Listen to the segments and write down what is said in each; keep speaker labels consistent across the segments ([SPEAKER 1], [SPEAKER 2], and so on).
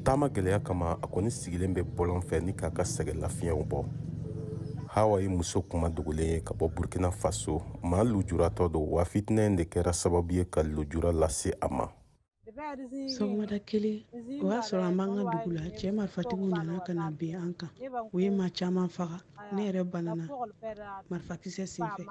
[SPEAKER 1] Taama gɛlɛya kama, a kɔni sigilen bɛ bɔlɔn fɛ ni k'a ka sɛgɛn lafiɲɛw bɔ. Hawa ye muso kuma dogolen ye ka bɔ Burkina Faso. Maa lujuratɔ don, wa fitinɛ in de kɛra sababu ye ka lujura lase a ma.
[SPEAKER 2] Sɔgɔmada kelen, o y'a sɔrɔ an b'an ka dugu la, cɛ marifatigiw nana ka na bin an kan. U ye maa caman faga. Ne yɛrɛ banana marifakisɛ senfɛ.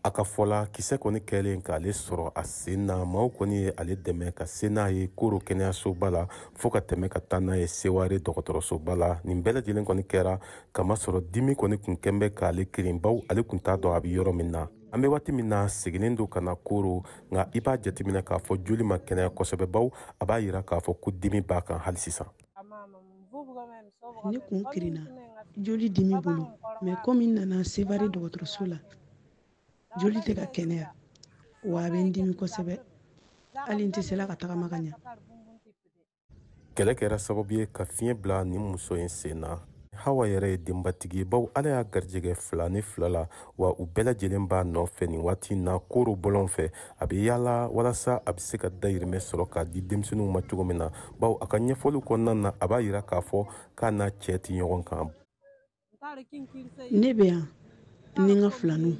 [SPEAKER 1] A ka fɔ la, kisɛ kɔni kɛlen k'ale sɔrɔ a sen na, maaw kɔni ye ale dɛmɛ ka se n'a ye Koro kɛnɛyasoba la, fɔɔ ka tɛmɛ ka taa n'a ye Seware dɔgɔtɔrɔsoba la. Nin bɛɛ lajɛlen kɔni kɛra kamasɔrɔ dimi kɔni kun kɛn bɛ k'ale kirin, baw ale kun t'a dɔn a bɛ yɔrɔ min na. An bɛ waati min na, seginnen don ka na Koro, nka i b'a jateminɛ k'a fɔ joli ma kɛnɛya kosɛbɛ, baw a b'a yira k'a fɔ ko dimi b'a kan hali sisan.
[SPEAKER 2] Ne kun kirinna joli dimi bolo, mɛ komi n nana Seware dɔgɔtɔrɔso la, joli tɛ ka kɛnɛya, wa a bɛ n dimi kosɛbɛ, hali n tɛ se la ka tagama ka ɲa.
[SPEAKER 1] Kɛlɛ kɛra sababu ye ka fiɲɛ bila nin muso in sen na. Hawa yɛrɛ ye denbatigi ye, baw Ala y'a garijɛgɛ 2 ni 2 la, wa u bɛɛ lajɛlen b'a nɔfɛ nin waati in na Koro bɔlɔn fɛ. A bɛ yaala walasa a bɛ se ka dayirimɛ sɔrɔ k'a di denmisɛnninw ma cogo min na, baw a ka ɲɛfɔliw kɔnɔna na, a b'a yira k'a fɔ k'a n'a cɛ tɛ ɲɔgɔn kan.
[SPEAKER 2] Ne bɛ yan ni n ka filaninw.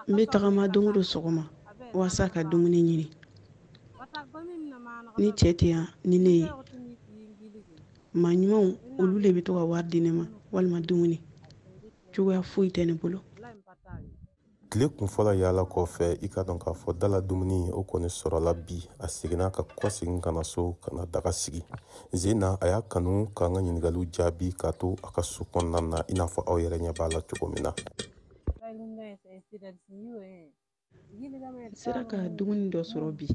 [SPEAKER 2] N bɛ tagama don o don sɔgɔma walasa ka dumuni ɲini. Ni cɛ tɛ yan ni ne ye, maa ɲumanw olu de bɛ to ka wari di ne ma walima dumuni. Cogoya foyi tɛ ne bolo.
[SPEAKER 1] Tile kunfɔlɔ yaala kɔfɛ, i ka dɔn k'a fɔ dala dumuni o kɔni sɔrɔla bi. A seginna ka kɔsegin ka na so ka na daga sigi. Zena a y'a kanu k'an ka ɲininkaliw jaabi k'a to a ka so kɔnɔna na, i n'a fɔ aw yɛrɛ ɲɛ b'a la cogo min na.
[SPEAKER 2] N sera ka dumuni dɔ sɔrɔ bi.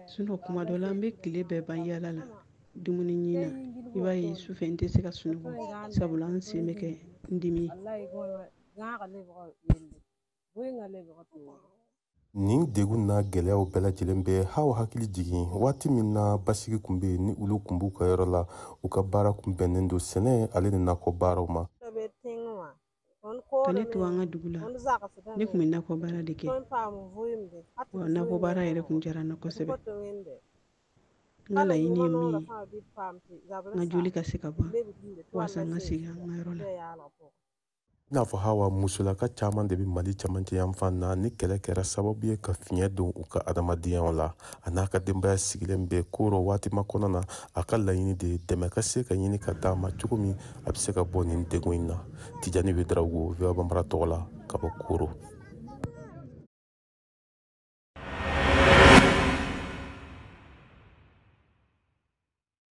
[SPEAKER 2] Sinɔn kuma dɔ la, n bɛ tile bɛɛ ban yaala la dumuni ɲini na. I b'a ye sufɛ n tɛ se ka sunɔgɔ, sabula n sen bɛ kɛ n dimi ye.
[SPEAKER 1] Nin degun n'a gɛlɛyaw bɛɛ lajɛlen bɛ Hawa hakili jigin waati min na basigi kun bɛ yen, ni olu kun b'u ka yɔrɔ la. U ka baara kun bɛnnen don sɛnɛ ale ni nakɔ baaraw ma.
[SPEAKER 2] Ka ne to an ka dugu la, ne kun bɛ nakɔ baara de kɛ. Wa nakɔ baara yɛrɛ kun diyara n na kosɛbɛ. N ka laɲini ye min ye, n ka joli ka se ka ban walasa n ka segin an ka yɔrɔ la.
[SPEAKER 1] I n'a fɔ Hawa, musolaka caman de bɛ Mali camancɛ yanfan na ni kɛlɛ kɛra sababu ye ka fiɲɛ don u ka adamadenyaw la. A n'a ka denbaya sigilen bɛ Koro waati makɔnɔ na. A ka laɲini de ye dɛmɛ ka se ka ɲini ka d'a ma cogo min a bɛ se ka bɔ nin degun in na. Tijani Ouédraogo, VOA Bambara tɔgɔ la, ka bɔ Koro.